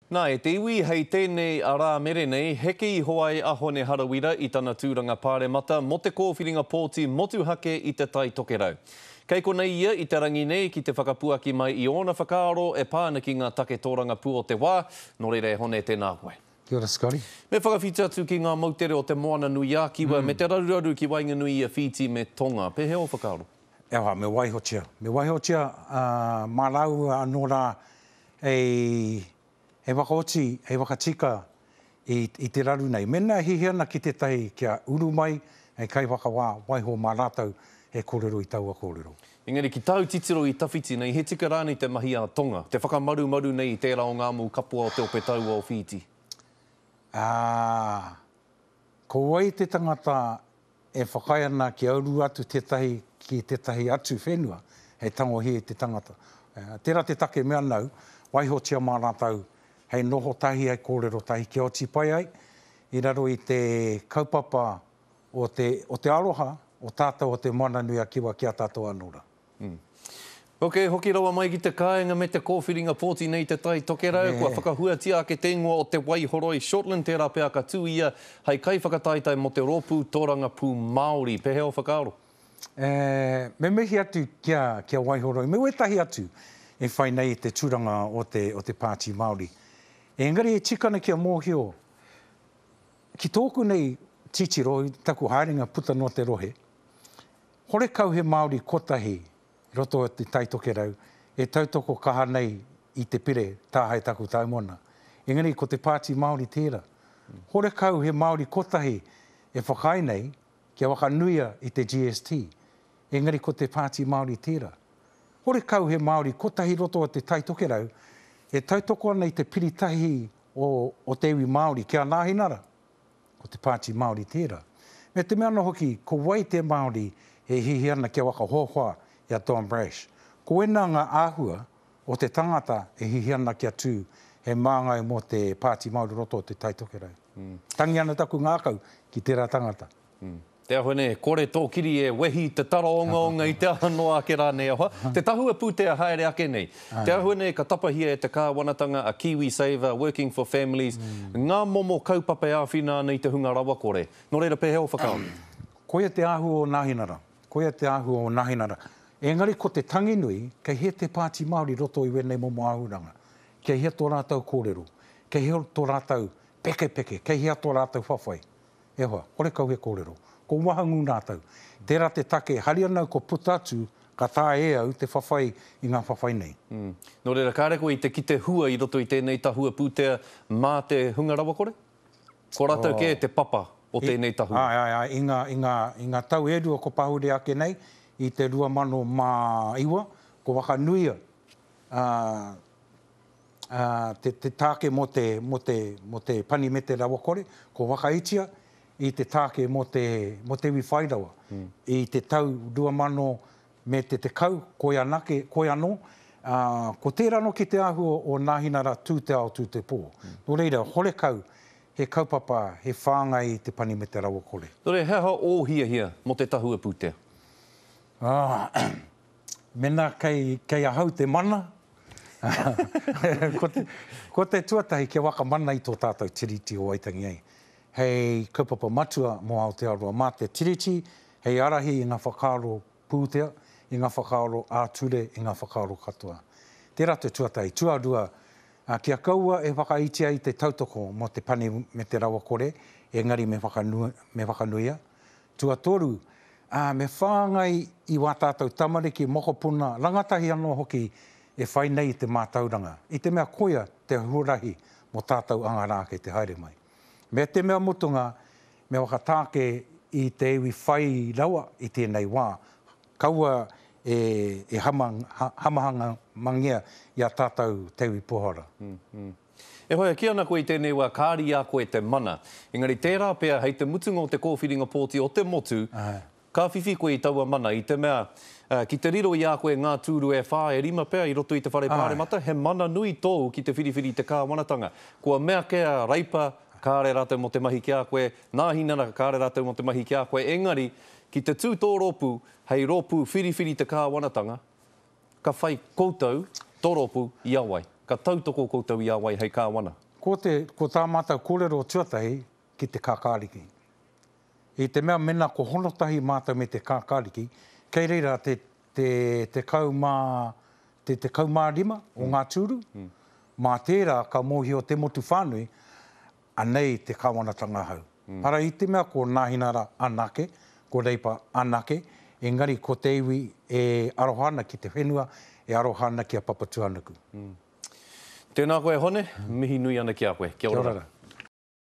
Nā, e te iwi, hei tēnei a Rāmere nei, heke iho ai a Hone Harawira i tana tūranga pāremata mō te kōwhiringa pōti motuhake i Te Tai Tokerau. Kei konei ia i te rangi nei ki te whakapuaki mai i ōna whakaaro e pā ana ki ngā take tōrangapū o te wā, nō reira e Hone, tēnā koe. Kia ora Scotty. Me whakawhiti atu ki ngā moutere o Te Moana-nui-a-Kiwa me te raruraru ki waenganui i a Whīti me Tonga. Pēhea ō whakaaro? E hoa, me waihotia. Me waihotia, mā rāua anō rā hei, hei whakaoti, hei whakatika i, i te raru nei. Mēnā e hiahia ana ki tētahi kia uru mai hei kaiwhakawā, waiho mā rātou e kōrero i taua kōrero. Engari ki tāu titiro i tawhiti nei, he tika rānei te mahi a Tonga, te whakamarumaru nei i tērā o ngā mou kapoa o te ope taua o Whīti? Ā, ko wai te tangata e whakaae ana kia uru atu tētahi ki tētahi atu whenua hei tangohia i te tangata. Tērā te take mea nau, waihotia mā rātou hei noho tahi, hei kōrero tahi kia oti pai ai i raro i te kaupapa o te, o te aroha o tātou o Te Moana-nui-a-Kiwa ki a tātou anō rā. Ok, hoki rawa mai ki te kāinga me te kōwhiringa pōti nei te Tai Tokerau, kua whakahuatia ake te ingoa o Te Waihoroi Shortland, tērā pea ka tū ia hei kaiwhakataetae mō te Rōpū Tōrangapū Māori. Pēhea ō whakaaro? E, me mihi atu ki a, ki a Waihoroi me wētahi atu e whai nei i te tūranga o te, o te Pāti Māori. Engari e tika ana kia mōhio, ki tōku nei titiro i taku haerenga puta noa te rohe, Horekau he Māori kotahi i roto o Te Tai Tokerau e tautoko kaha nei i te pire Tāhae Taku Taumona. Engari ko te Pāti Māori tērā. Horekau he Māori kotahi e whakaae nei kia whakanuia i te GST. Engari ko te Pāti Māori tērā. Horekau he Māori kotahi i roto o Te Tai Tokerau e tautoko ana i te piritahi o te iwi Māori ki a Nāhinara. Ko te Pāti Māori tērā. Me te mea anō hoki, ko wai te Māori e hiahia ana kia whakahoahoa i a Don Brash? Ko ēnā ngā āhua o te tangata e hiahia ana kia tū hei māngai mō te Pāti Māori o roto o Te Tai Tokerau. Tangi ana taku ngākau ki tērā tangata. Te ahua nei, kore tō kiri e wehi te taraongaonga i te aha noa ake rānei e hoa. Te tahua pūtea haere ake nei. Te ahua nei ka tapahia e te kāwanatanga a KiwiSaver, Working for Families, ngā momo kaupapa e āwhina ana i te hunga rawakore. Nō reira, pēhea ō whakaaro? Koia te āhua o Nāhinara. Koia te āhua o Nāhinara. Engari ko te tangi nui, kei hea te Pāti Māori i roto i wēnei momo āhuranga? Kei hea tō rātou kōrero? Kei hea tō rātou pekepeke? Kei hea tō rātou whawhai? E hoa, horekau he kōrero. Ko wahangū rātou. Tērā te take, hari ana au kua puta atu, ka taea e au te whawhai i ngā whawhai nei. Nō reira, kāre koe i te kite hua i roto i tēnei tahua pūtea mā te hunga rawakore? Ko rātou kē te papa o tēnei tahua. Āe, āe, āe, i ngā, i ngā, i ngā tau e rua kua pahure ake nei, i te 2009, kua whakanuia, ā, ā, te, te tāke mō te, mō te, mō te pani me te rawakore, kua whakaitia i te tāke mō te, mō te iwi whairawa. I te tau 2000 me te 10, koe anake, koe anō, ā, ko tērā anō ki te āhua o Nāhinara tū te ao, tū te pō. Nō reira, horekau he kaupapa, he whāngai i te pani me te rawakore. Nō reira, he aha ō hiahia mō te tahua pūtea? Ā, Mēnā kei, kei ahau te mana, ko te, ko te tuatahi kia whakamana i tō tātou Tiriti o Waitangi ai, hei kaupapa matua mō Aotearoa. Mā te Tiriti hei ārahi i ngā whakaaro pūtea, i ngā whakaaro ā-ture, i ngā whakaaro katoa. Tērā te tuatahi. Tuarua, kia kaua e whakaitia i te tautoko mō te pani me te rawakore, engari me whakanui, me whakanuia. Tuatoru, ā, me whāngai i wā tātou tamariki, mokopuna, rangatahi anō hoki e whai nei i te mātauranga, i te mea koia te huarahi mō tātou anga rā kei te haere mai. Me te mea mutunga, me whakatāke i te iwi whai rawa i tēnei wā, kaua e, e hama, hamahangamangia i a tātou te iwi pohara. E hoa, e kī ana koe i tēnei wā kāre i a koe te mana. Engari tērā pea hei te mutunga o te kōwhiringa pōti o te motu, ka whiwhi koe i taua mana i te mea, ki te riro i a koe ngā tūru e whā, e rima pea i roto i te whare pāremata, he mana nui tōu ki te whiriwhiri i te kāwanatanga. Kua mea kē a Reipa kāre rātou mō te mahi ki a koe, Nāhinara kāre rātou mō te mahi ki a koe, engari ki te tū tō rōpū hei rōpū whiriwhiri te kāwanatanga, ka whai koutou, tō rōpū, i a wai? Ka tautoko koutou i a wai hei kāwana? Ko te, ko tā mātou kōrero tuatahi ki te kākāriki. I te mea mena ko hono tahi mātou me te kākāriki, kei reira te, te 10, te 15 o ngā tūru, mā tērā ka mōhio te motu whānui, anei te kāwanatanga hou. Ara i te mea ko Nāhinara anake, ko Reipa anake, engari ko te iwi e aroha ana ki te whenua, e aroha ana ki a Papatūānuku. Tēnā koe Hone, mihi nui ana ki a koe. Kia ora. Kia ora.